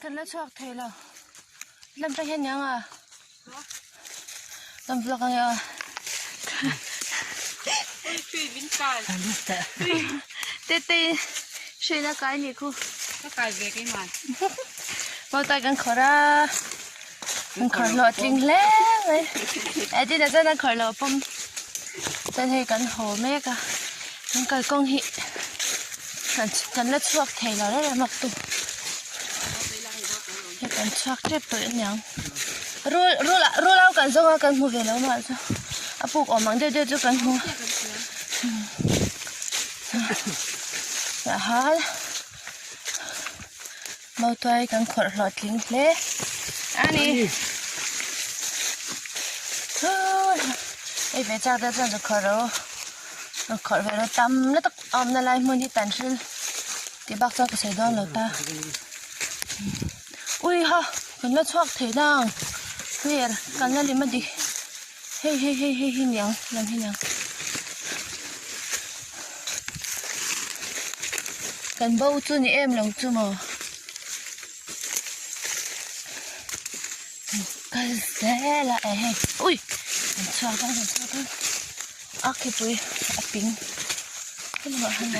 Kan la chhuak thei lo. Lam tang hian niang a. Kan vlog ang ya. Te te shui na kai ni khu. Ka kai ve kai man. Mau tai kan khor a. Kan khor lo tling hle mai. E tin a chuan an khor lo pawm. Chuan hei kan haw mek a. Kan kalkawng hi kan kan la chhuak thei lo reng reng tu. Hei kan chhuak tep tawh aniang. Rul rul rul au kan zawng a kan hmu ve lo mah chu. A puk awm ang deuh deuh chu kan hmu. Tah hian mautuai kan khawrh hlawhtling hle a ni. Hei ve chak deuh chuan zu khawrh ro khawrh ve ro tam lutuk a awmna lai hmun hi tan hril tih bak chuan ka sawi dawn lo ta. Ui ha kan la chhuak thei nang hmer kan la lim a dik hei hei hei hei hi niang lam hi niang kan bo chu ni em lo chu maw kal zel a eh hei ui kan chhuak a kan chhuak a a khipui a ping helaiah hian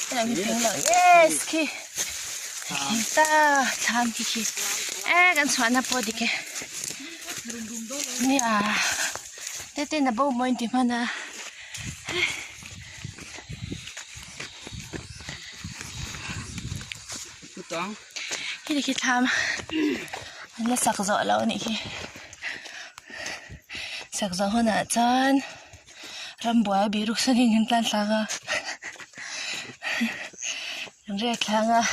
helaiah hi ping lo yes khi ta thlam khi khi e kan chhuahna pawh dik e nia te ten a bo maw inti hman a. Khi khi thlam an la sak zawh loh anih khi sak zawh hunah chuan rambuai a bihruk sanin kan tlan thlak a kan riak thlang a.